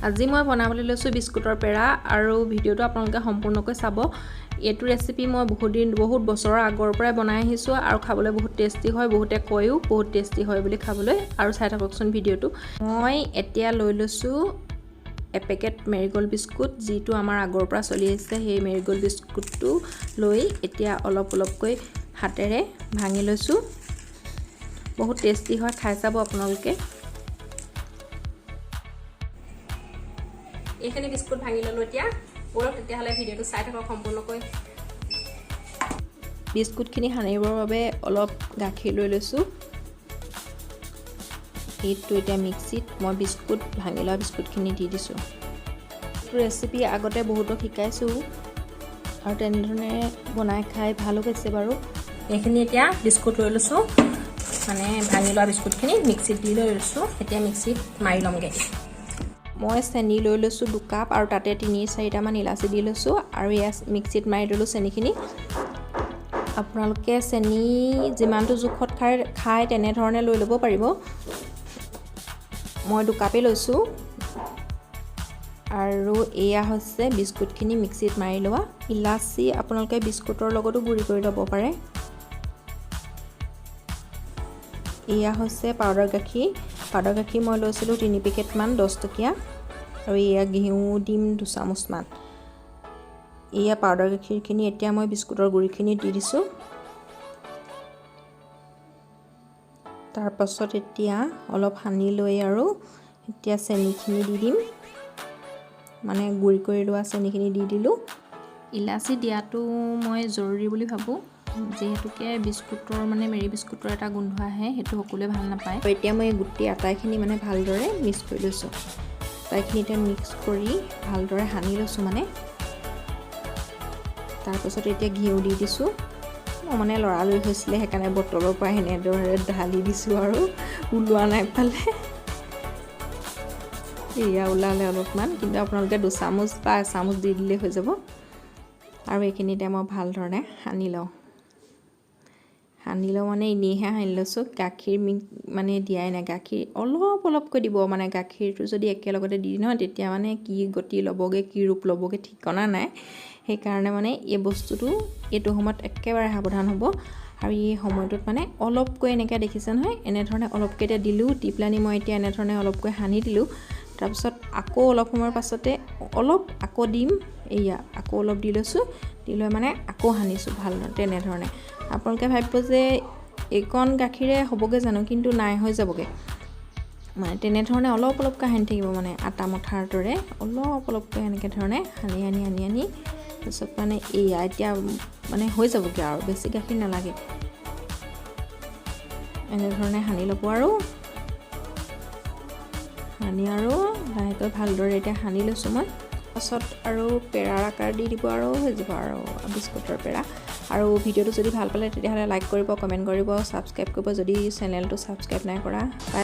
আজি মই বনাবলৈ লৈছোঁ বিস্কুটৰ পেৰা আৰু ভিডিঅ'টো আপোনালোকে সম্পূৰ্ণকৈ চাব। এইটো ৰেচিপি মই বহুত দিন, বহুত বছৰৰ আগৰ পৰাই বনাই আহিছোঁ আৰু খাবলৈ বহুত টেষ্টি হয়। বহুতে কয়ো বহুত টেষ্টি হয় বুলি খাবলৈ। আৰু চাই থাককচোন ভিডিঅ'টো। মই এতিয়া লৈ লৈছোঁ এপেকেট মেৰিগ'ল্ড বিস্কুট, যিটো আমাৰ আগৰ পৰা চলি আহিছে। সেই মেৰিগ'ল্ড বিস্কুটটো লৈ এতিয়া অলপ অলপকৈ হাতেৰে ভাঙি লৈছোঁ। বহুত টেষ্টি হয়, খাই চাব আপোনালোকে। এইখিনি বিস্কুট ভাঙি ল'লোঁ। এতিয়া ব'লক তেতিয়াহ'লে ভিডিঅ'টো চাই থাকক সম্পূৰ্ণকৈ। বিস্কুটখিনি সানিবৰ বাবে অলপ গাখীৰ লৈ লৈছোঁ। এইটো এতিয়া মিক্সিত মই বিস্কুট ভাঙি লোৱা বিস্কুটখিনি দি দিছোঁ। এইটো ৰেচিপি আগতে বহুতক শিকাইছোঁ আৰু তেনেধৰণে বনাই খাই ভালো পাইছে বাৰু। এইখিনি এতিয়া বিস্কুট লৈ লৈছোঁ, মানে ভাঙি লোৱা বিস্কুটখিনি মিক্সিত দি লৈ লৈছোঁ। এতিয়া মিক্সিত মাৰি ল'মগৈ। মই চেনি লৈ লৈছোঁ 2 কাপ আৰু তাতে 3-4টামান ইলাচি দি লৈছোঁ আৰু এয়া মিক্সিত মাৰি ল'লোঁ চেনিখিনি। আপোনালোকে চেনি যিমানটো জোখত খায় খায় তেনেধৰণে লৈ ল'ব পাৰিব। মই 2 কাপেই লৈছোঁ। আৰু এয়া হৈছে বিস্কুটখিনি মিক্সিত মাৰি লোৱা। ইলাচি আপোনালোকে বিস্কুটৰ লগতো গুড়ি কৰি ল'ব পাৰে। এয়া হৈছে পাউডাৰ গাখীৰ। পাউডাৰ গাখীৰ মই লৈছিলোঁ 3 পেকেটমান 10 টকীয়া আৰু এয়া ঘিউ দিম 2 চামুচমান। এয়া পাউডাৰ গাখীৰখিনি এতিয়া মই বিস্কুটৰ গুড়িখিনি দি দিছোঁ। তাৰপাছত এতিয়া অলপ সানি লৈ আৰু এতিয়া চেনিখিনি দি দিম, মানে গুড়ি কৰি লোৱা চেনিখিনি দি দিলোঁ। ইলাচি দিয়াটো মই জৰুৰী বুলি ভাবোঁ, যিহেতুকে বিস্কুটৰ, মানে মেৰি বিস্কুটৰ এটা গোন্ধ আহে, সেইটো সকলোৱে ভাল নাপায়। আৰু এতিয়া মই গোটেই আটাইখিনি মানে ভালদৰে মিক্স কৰি লৈছোঁ। আটাইখিনি এতিয়া মিক্স কৰি ভালদৰে সানি লৈছোঁ মানে। তাৰপাছত এতিয়া ঘিউ দি দিছোঁ। মই মানে লৰালৰি হৈছিলে, সেইকাৰণে বটলৰ পৰা সেনেদৰে ঢালি দিছোঁ আৰু ওলোৱা নাই পালে। এয়া ওলালে অলপমান, কিন্তু আপোনালোকে 2 চামুচ বা এচামুচ দি দিলেই হৈ যাব। আৰু এইখিনি এতিয়া মই ভাল ধৰণে সানি লওঁ। সানি লওঁ মানে এনেইহে সানি লৈছোঁ, গাখীৰ মানে দিয়াই নাই। গাখীৰ অলপ অলপকৈ দিব। মানে গাখীৰটো যদি একেলগতে দি নহয়, তেতিয়া মানে কি গতি ল'বগৈ, কি ৰূপ ল'বগৈ ঠিকনা নাই। সেইকাৰণে মানে এই বস্তুটো এইটো সময়ত একেবাৰে সাৱধান হ'ব। আৰু এই সময়টোত মানে অলপকৈ এনেকৈ, দেখিছে নহয়, এনেধৰণে অলপকৈ এতিয়া দিলোঁ। দি পেলানি মই এতিয়া এনেধৰণে অলপকৈ সানি দিলোঁ। তাৰপিছত আকৌ অলপ সময়ৰ পাছতে অলপ আকৌ দিম। এয়া আকৌ অলপ দি লৈছোঁ, দি লৈ মানে আকৌ সানিছোঁ ভাল তেনেধৰণে। আপোনালোকে ভাবিব যে এইকণ গাখীৰে হ'বগৈ জানো? কিন্তু নাই, হৈ যাবগৈ। মানে তেনেধৰণে অলপ অলপকৈ সানি থাকিব, মানে আটা মঠাৰ দৰে অলপ অলপকৈ এনেকৈ ধৰণে সানি সানি সানি সানি তাৰপিছত মানে এয়া এতিয়া মানে হৈ যাবগৈ আৰু বেছি গাখীৰ নালাগে। এনেধৰণে সানি ল'ব আৰু সানি আৰু লাহেকৈ ভালদৰে এতিয়া সানি লৈছোঁ মই। পাছত আৰু পেৰাৰ আকাৰ দি দিব আৰু হৈ যাব আৰু বিস্কুটৰ পেৰা। আৰু ভিডিঅ'টো যদি ভাল পালে, তেতিয়াহ'লে লাইক কৰিব, কমেণ্ট কৰিব, ছাবস্ক্ৰাইব কৰিব যদি চেনেলটো ছাবস্ক্ৰাইব নাই কৰা। বাই।